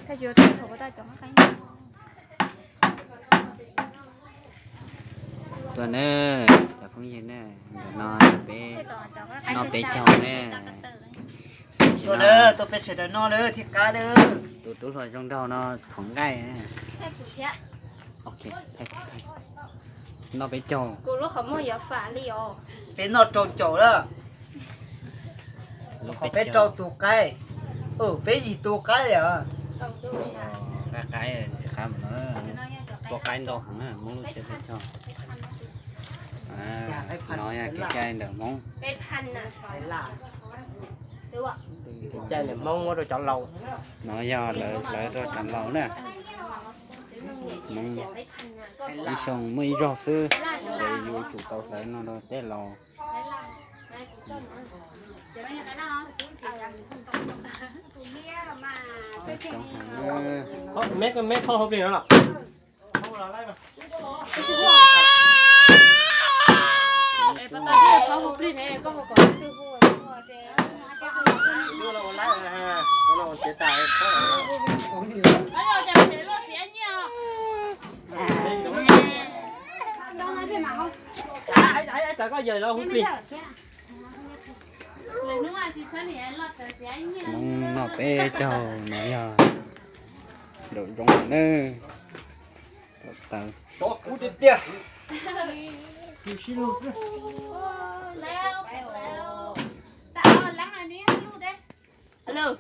Tuaj na, cov phooj ywg na, ntawm no peb noj peb caug na. Tuaj na, tuaj peb sawv daws noj na thiaj qab na. Tus tub hluas zoo nraug no txhoov nqaij. Noj peb caug. Peb noj rau caum lawm. Qhov peb rau tus qaib. Peb yim tus qaib li. Qaib, qaib tsis qab mas no. Tua qaib ntau heev na, Hmoob lub tsheb peb caug. No yog kev cai ntawm Hmoob. Kev cai ntawm Hmoob muab rau cov laus. No yog lawv, lawv rau cov laus na. Hmoob ib xyoo muaj ib zaug xwb, ces yus tsum tau hlawv no rau tej laus. Meb, meb phob hauv plig no los? Txawm koj yawg los hu plig. Hmoob noj peb caug no yog nraum zoov nawb. Tawv. Sov kuv tiag tiag. Hello.